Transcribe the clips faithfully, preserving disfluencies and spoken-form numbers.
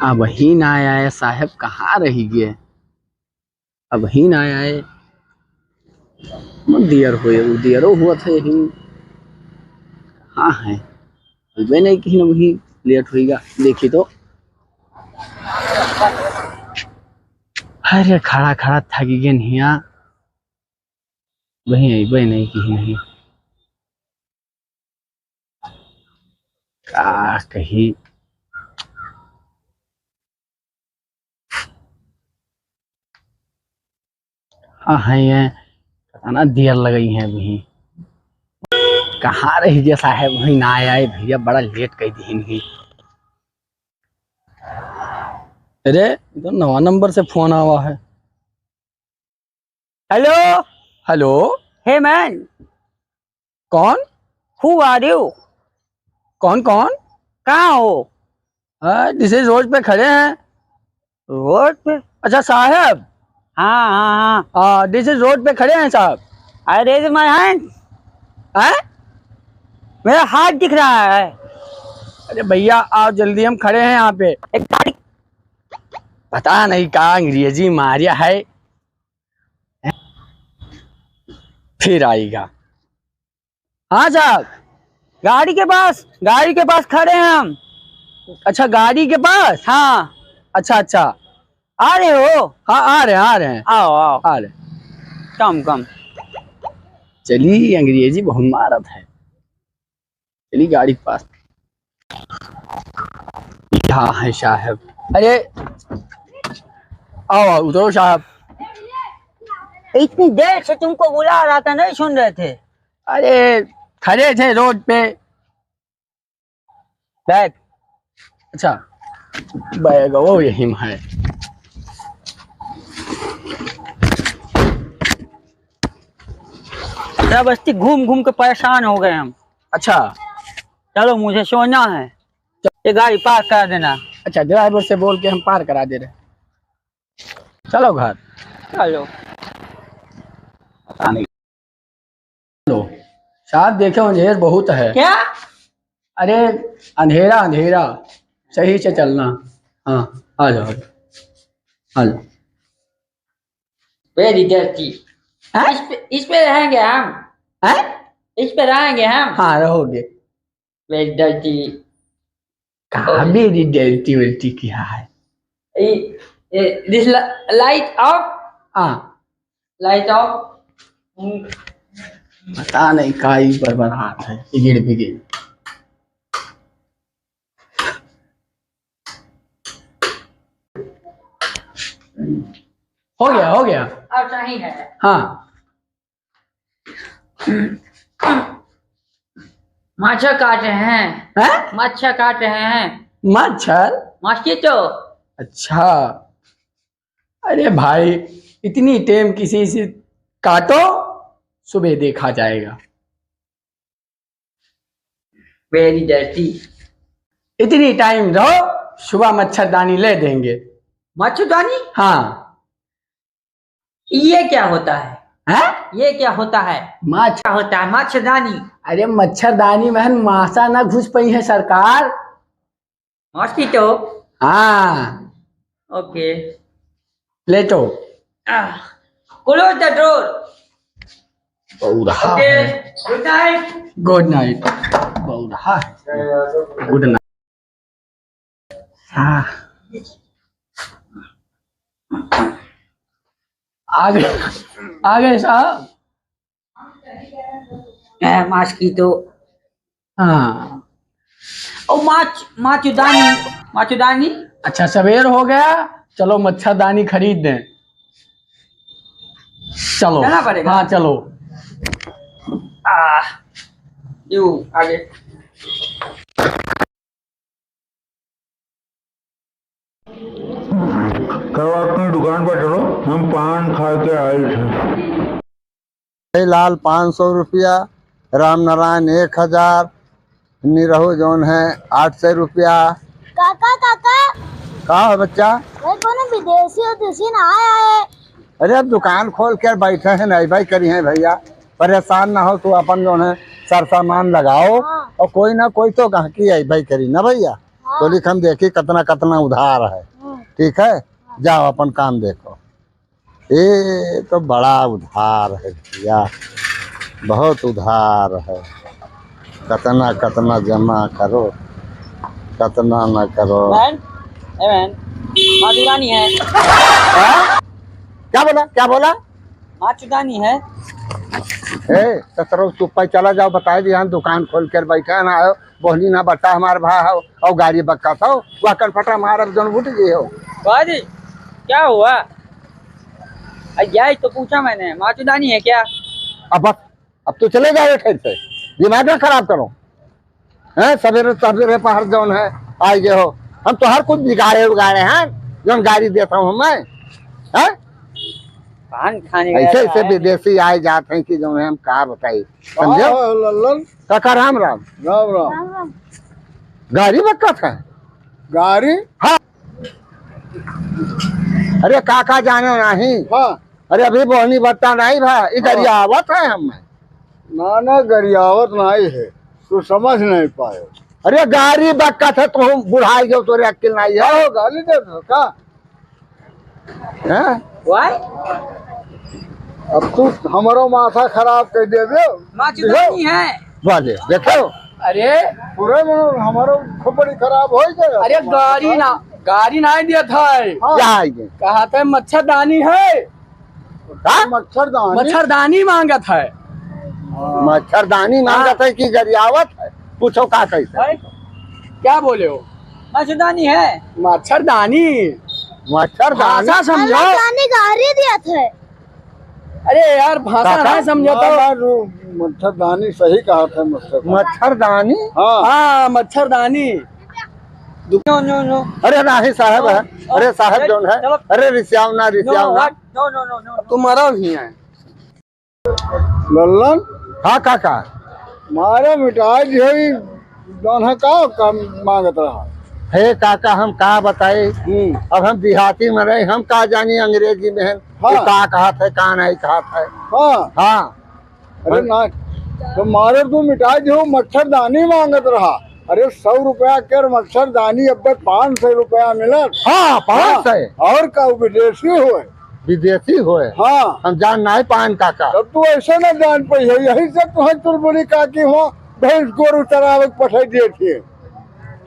अबहीं ना आए साहेब, कहाँ रहि गए? अबहीं ना आए। मत दियर होए, उ दियरो हुआ था यही। हाँ है, अबे नहीं कहीं ना वही लेट होइगा। देखी तो, अरे खड़ा खड़ा थक गए हिया। वही अइबे नहीं कि नहीं। का कही। हाँ, है ये। पता ना दियर लगई है अभी। कहाँ रहि गया साहेब, वहीं ना आए भैया, बड़ा लेट कर दिहिन ही। अरे, ये तो नवा नंबर से फोन आवा है। Hello। Hello। Hey man। कौन? Who are you? कौन, कौन? कहाँ हो? हाँ, this is रोड पे खड़े हैं। रोड पे? अच्छा साहब। हाँ, हाँ, हाँ। हाँ, this is रोड पे खड़े हैं साहब। I raise my hand। हैं? मेरा हाथ दिख रहा है। अरे भैया, आओ जल्दी, हम खड़े हैं यहाँ पे। एक गाड़ी। पता नहीं का अंग्रेजी मारिया है। फिर आएगा। हाँ साहब। गाड़ी के पास, गाड़ी के पास खड़े हैं हम। अच्छा, गाड़ी के पास? हाँ। अच्छा, अच्छा। आ रहे हो? हाँ, आ रहे हैं, आ रहे हैं। आओ, आओ। आ रहे हैं। Come, come। चली, अंग्रेजी बहुत मारत है। चली गाड़ी के पास। यहाँ है साहब। अरे, आओ, आओ, उतरो साहब। इतनी देर से तुमको बुला रहा था, नहीं सुन रहे थे। अरे, खड़े थे रोड पे। बैग। अच्छा, बैग वो यही में है। पूरा बस्ती घूम घूम के परेशान हो गए हम। अच्छा। चलो, मुझे सोना है, ये गाड़ी पार्क करा देना। अच्छा, ड्राइवर से बोल के हम पार करा दे रहे। चलो घर। चलो। पता नहीं। चलो। साहब देखे, अंधेर बहुत है। क्या? अरे, अंधेरा, अंधेरा, सही से चलना। हाँ, आ जाओ, आ जाओ। Very dirty। हाँ? इस पे, इस पे रहेंगे हम। हैं? इस पे रहेंगे हम। हाँ, रहोगे। Very dirty। कहाँ very dirty वेल्टी किया है? ए, ए, this li-, light off। हाँ। Light off। हम्म। पता नहीं का ई बरबरात है, इगिड़ बिगिड़। हो गया, हो गया। और सही है। हाँ। मच्छर काट रहे हैं। हैं? मच्छर काट रहे हैं। मच्छर? Mosquito। अच्छा। अरे भाई, इतनी टेम किसी से काटो, सुबह देखा जाएगा। Very dirty। इतनी टाइम रहो, सुबह मच्छरदानी ले देंगे। मच्छरदानी? हाँ। ये क्या होता है? हैं? ये क्या होता है? मच्छ- क्या होता है? मच्छरदानी। अरे मच्छरदानी में मासा ना घुस पाई है सरकार। Mosquito। हाँ। OK। लेटो। आह, close the door। बौरहा OK, है। Good night। Good night। बौरहा है। Good night। हाँ। आ गए, आ गए साहब। ए, मस्किटो। हाँ। ओ, मच-, मच्छरदानी, मच्छरदानी। अच्छा, सवेर हो गया, चलो मच्छरदानी खरीद दें। चलो। जाना पड़ेगा? हाँ, चलो। आ, यू, आगे। कब अपनी दुकान पर चलो, हम पान खा के आए थे। लाल पाँच सौ रुपया, राम नारायण एक हजार, निरहू जौन है आठ सौ रुपया। काका, काका। का है बच्चा? भाई, कोनो विदेशी उदेशी ना आया है? अरे, अब दुकान खोल के बैठे हैं, नहीं भाई करी हैं भैया, परेशान ना हो तू, अपन जौन है सर सामान लगाओ हाँ। और कोई ना कोई तो गाहकी आई भाई करी ना भैया। तो लिख हम देखी कितना कितना उधार है। हाँ। ठीक है, जाओ अपन काम देखो। ये तो बड़ा उधार है भैया, बहुत उधार है। कितना कितना जमा करो, कितना ना करो। बहन, ए बहन, माँ चुदानी है। हाँ? क्या बोला, क्या बोला? माँ चुदानी है। ए, ससुरो चुप्पा चला जाओ, बताए दिया हम दुकान खोल कर बैठे हैं ना, आयो, बोहनी ना बट्टा हमार भा हो, और गाड़ी बक्का था, वह कनफटा मार अब जन उठ गए हो। बाजी, क्या हुआ? अ, यही तो पूछा मैंने, माँ चुदानी है क्या? अब बस, अब तो चले जाओ ठहर से, दिमाग ना खराब करो। हैं, सवेरे सवेरे पहर जौन है, आइ गए हो। हम तो हर कुछ बिगाड़े उगाड़े हैं, जौन गाड़ी देता हूँ मैं। हैं? पान खाने का ऐसे ऐसे है। विदेशी आए जाते हैं कि जौन है, हम का बताई, समझे? हाँ, लल्लन। काका राम राम। राम राम। गाड़ी बक्का था? गाड़ी? हाँ। अरे काका जाने नहीं। हाँ। अरे अभी बोहनी बट्टा नहीं भा, इधर हाँ। आवत है हम। ना, ना, गरियावत नाई है, तू समझ नहीं पायो। अरे गाड़ी बक्का था, तू बुढ़ाई गयो, तोरे अक्ल नाई है। आओ, गाली दे दो, का? हैं? वाई? अब तू हमारो माथा खराब कर देबे। माँ चुदानी है। वाले, देखो। अरे। पूरे में हमारो खोपड़ी खराब हो गया। अरे गाड़ी ना, गाड़ी ना देत है। हाँ। क्या है ये? कहा था मच्छरदानी है। हाँ? मच्छरदानी? मच्छरदानी मांगत है। हाँ। मच्छरदानी मांगत हाँ। है कि गरियावत है? पूछो का कैसे? भाई, क्या बोले हो? मच्छरदानी है। मच्छरदानी। मच्छरदानी? भाषा समझो। मच्छरदानी गाड़ी दिया था। अरे यार, भाषा काका? ना समझो तो। ना, ना, रू-, मच्छरदानी सही कहा था, मच्छरदानी। मच्छरदानी? हाँ। हाँ, मच्छरदानी। No, no, no. अरे नाही साहब है। नो, अरे साहब अरे, जौन है। चलो। अरे रिसियाव ना, रिसियाव नो, ना। No, no, no, no, no. तुम्हारा भी है। लल्लन। हाँ काका। मारे मिटाई दियो, ई जौन है का, का मांगत रहा। हे काका, हम का बताई? हम्म। अब हम देहाती में रहे, हम का जानी अंग्रेजी में है, हाँ। कि का कहत है, का नहीं कहत है। हाँ। हाँ। अरे ना, तो मारे तू मिटाई दियो, मच्छरदानी मांगत रहा। अरे सौ रुपया के मच्छरदानी अब पाँच सौ रुपया मिलत। हाँ, पाँच सौ। हाँ, और का, विदेशी होए। विदेशी होए। हाँ। हम जान नाई पाएन काका। तब तू ऐसे ना जान पाई है, यही से तुम्हें चुलबुली काकी हो, भैंस गोरू चरावे के पठाई दिए थे।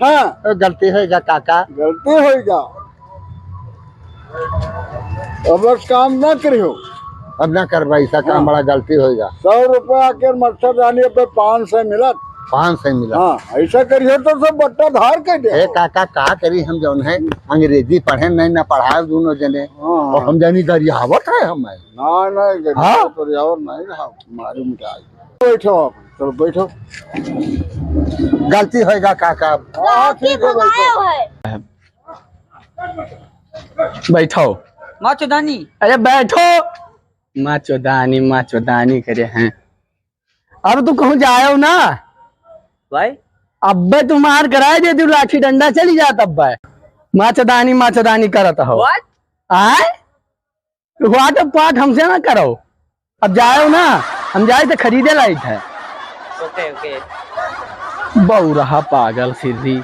हाँ। ए, गलती होइगा काका। गलती होइगा। अब बस काम ना करियो। अब ना करबा, ऐसा काम हाँ। बड़ा गलती होइगा। सौ रुपया के मच्छरदानी अब पाँच सौ मिलत। पाँच सौ मिलत। हाँ, ऐसा करियो तो सब बट्टा धार के दे। ए काका, का करी हम जौन है, अंग्रेजी पढ़े नहीं ना पढ़ाए दोनों जने। हाँ, और हाँ। हम जानी गरियावत है हम। ना, ना, गरियावत हाँ? गरियावत नहीं रहा, मालूम क्या है। बैठो आप, चलो बैठो। गलती होइगा काका। हाँ, ठीक है, बैठो। बैठो। माँ चोदानी। अरे बैठो। माँ चोदानी, माँ चोदानी करे हैं। अब तू कहूँ जायो ना। भाई। अब्बे तू मार कराए दे, तू लाठी डंडा चली जात अब्बे। माँ चोदानी, माँ चोदानी करत हो। What? आय? What पाठ हमसे ना करो। अब जायो ना, हम जाए तो खरीदे लाइट है। OK, OK। बौरहा पागल सिर्री।